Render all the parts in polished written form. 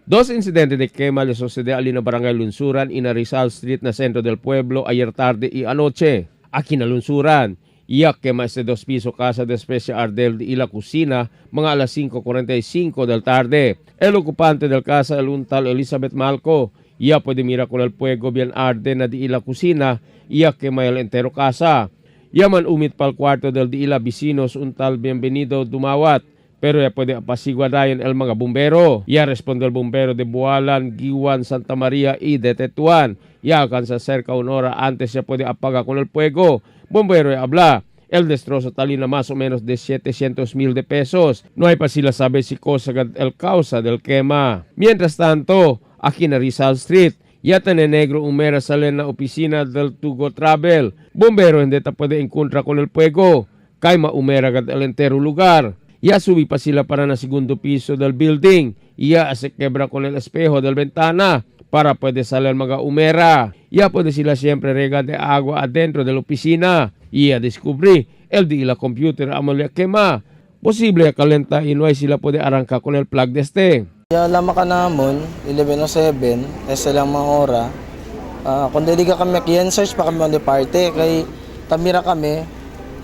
Dos incidentes de quema le sucede ali na Barangay Lunsuran y na Rizal Street na centro del pueblo ayer tarde y anoche. Aquí na Lunsuran. Iyak quema este dos piso casa de especie ardel y la cocina mga alas 5:45 del tarde. El ocupante del casa el un tal Elizabeth Malco. Ya puede mira con el fuego bien arde na di ila cocina. Iyak quema el entero casa. Yaman umit pal cuarto del di ila vecinos un tal Bienvenido Dumawat. Pero ya puede apasigua dayon el mga bumbero. Ya responde el bumbero de Bualan, Guiuan, Santa Maria y de Tetuan. Ya alcanza cerca una hora antes ya puede apagar con el fuego. Bombero ya habla. El destrozo talina más o menos de 700 mil de pesos. No hay pa sila sabe si cosa el causa del quema. Mientras tanto, aquí na Rizal Street, ya tiene negro umera sale na oficina del Tugo Travel. Bombero hindi ta puede encontrar con el fuego. Kay maumera gad el entero lugar. Ya subi pa sila para na segundo piso del building. Ya se quebra con el espejo del ventana para puede salir mga umera. Ya puede sila siempre rega de agua adentro de la oficina. Y a descubrir el di la computer amalia quema. Posible calenta y no hay sila puede arrancar con el plug de este. Ya lama ka namon, 11:07, esa lang mga ora. Kung dili ka kami, yan search pa kami on the parte, kay tamira kami,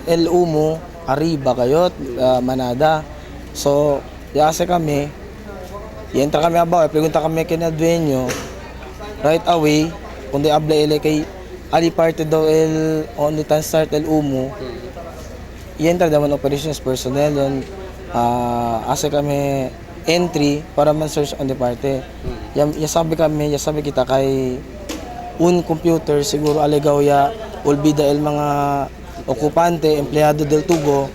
el humo, arriba kayot, manada. So, yase kami, entra kami abaw, pregunta kami kina dueño, right away, kung di habla ele kay ali parte daw el only time start el humo, i-enter naman operations personnel doon. Asa kami entry para man search on the parte. Ya sabi kami, ya sabi kita kay un computer siguro alegaw ya olvida el mga okupante, empleyado del tubo,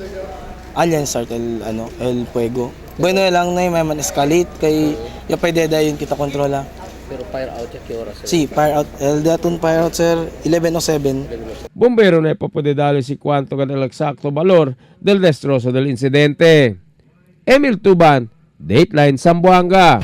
alyan start el ano, el fuego. Bueno lang na may man escalate kay ya pwede dayon kita kontrola. Pero fire out ya, ¿qué oras? Si, fire out el daton fire out sir 11:07. Bombero no puede darle si cuánto gana el exacto valor del destrozo del incidente. Emil Tuban, Dateline Zamboanga.